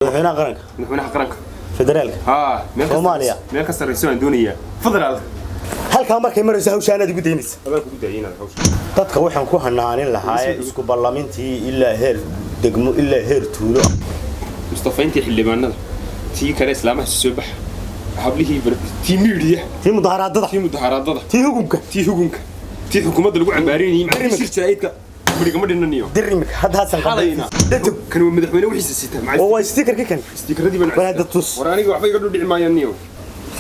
Madaxweynaha qaranka. Madaxweynaha qaranka. Federaalka. Haa, meel ka Soomaaliya. Meel ka sarreyso aan doonayaa federaalka. Halkaa markay marayso hawsha anaad igu daynaysa. Adaan kugu daayay inaad hawsha. Dadka waxaan ku hanaanin lahaa isku ballamintii ilaa heer degmo ilaa heer tuulo. Mustafa, intii xildhibaanada, tii kale islaamaha soo baxa, hablihii tii miidiya, tii mudaharaadada, tii mudaharaadada, tii hugunka, tii hugunka, tii xukuumadda lagu cambaarinayay, maxaa shir jaraa'idka gurigama dhinaniyo. Dir imika hadda hasan. Xalayna kan waa madaxweyne wixiisa sita. Oo waa sticker-ka kan. Sticker-adii baan. War hadda tus. War aniga waxba iga dhudhici maayaan niyo.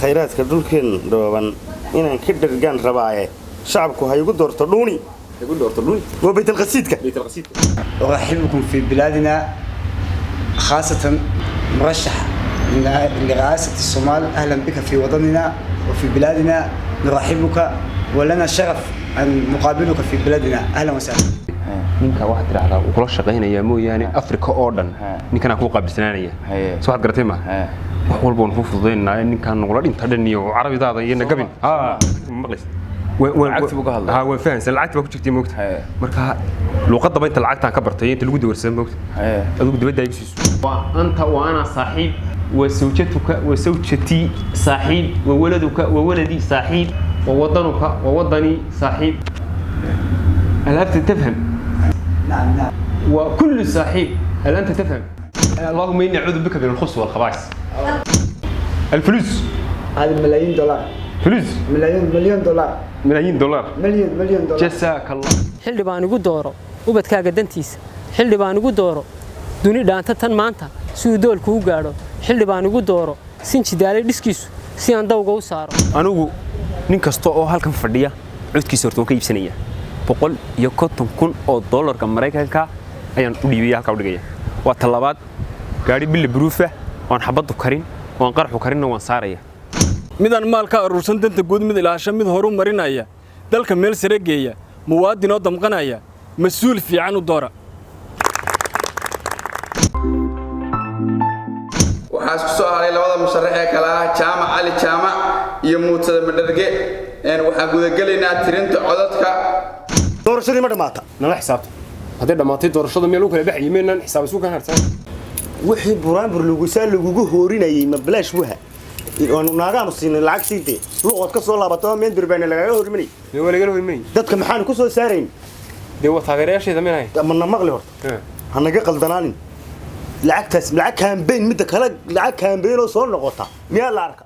Khayraadka dhulkeen dhooban inaan ka dhergaan rabaaye, shacabku ha igu doorto dhuuni. Igu doorto dhuni. Waa baytalqasiidka. Baytalqasiidka. أرحبكم في بلادنا، خاصة مرشح لرئاسة الصومال، أهلا بك في وطننا وفي بلادنا، نرحبك ولنا شرف أن نقابلك في بلادنا، أهلا وسهلا. Ninka waxaad tidhaahdaa wuu kula shaqaynayaa mooyaane Afrika oo dhan ninkanaa kuu qaabilsanaanaya. Soo waxaad garatay ma wax walba waan kuu fududaynaa, ninkaan nagula dhinta dhan iyo carabidaada iyo nagabin maqlays. Lacagtii buu ka hadlay. Ha, waan fahansan, lacagti baa ku jirtay moogta. Marka luuqadaba inta lacagtaan ka bartay inta lagu dawarsan moogta. Adigu dibadda igu siiso. Anta wa ana saaxiib wa zawjatuka wa zawjatii saaxiib wa waladuka wa waladii saaxiib wa wadanuka wa wadanii saaxiib. هل أنت تفهم؟ نعم نعم. وكل صاحب، هل أنت تفهم؟ اللهم إني أعوذ بك من الخبث والخبائث. الفلوس. هذه ملايين دولار. فلوس. ملايين، مليون دولار. ملايين دولار. مليون، مليون دولار. جزاك الله. Xildhibaan igu dooro ubadkaaga dantiisa, xildhibaan igu dooro duni dhaanta tan maanta si uu doolku u gaadho, xildhibaan igu dooro sinji daalay dhiskiisu si aan dawga u saaro. Anigu nin kasta oo halkan fadhiya codkiisa horta waan ka iibsanaya. 150,000 oo doolarka Maraykanka ayaan u dhiibaya, halkaa u dhigaya. Waa talabaad, gaari billa buruufa waan xabaddu karin, waan qaraxu karinna waan saaraya. Midaan maal ka aruursan danta guud, mid ilaasha, mid horu marinaya dalka, meel sare geeya, muwaadin oo damqanaya, mas-uul fiican u doora. Waxaa isku soo haray labada musharax ee kale ah Jaamac Cali Jaamac iyo Muutada Madharge. Waxaan gudagelaynaa tirinta codadka. Doorashadii ma dhammaata? Nala xisaabta hadday dhammaatay doorashada, meel u kala baxayay meynaan xisaab isu kan harsan. Wixii buraanbur lagusaa lagugu hoorinayay ma bilaash waha? Waanu naagaanu siinay lacag siintee luqood ka soo laabato meel durbaana lagaga horimanay. Mee waa lagala hormanay? Dadka maxaanu ku soo saarayn? Dee waa taageerayaasheeda minahay. Mana maqli horta, ha naga qaldanaanin. Lacagtaas lacag campaign, midda kale lacag campaign oo soo noqota miyaa la arka?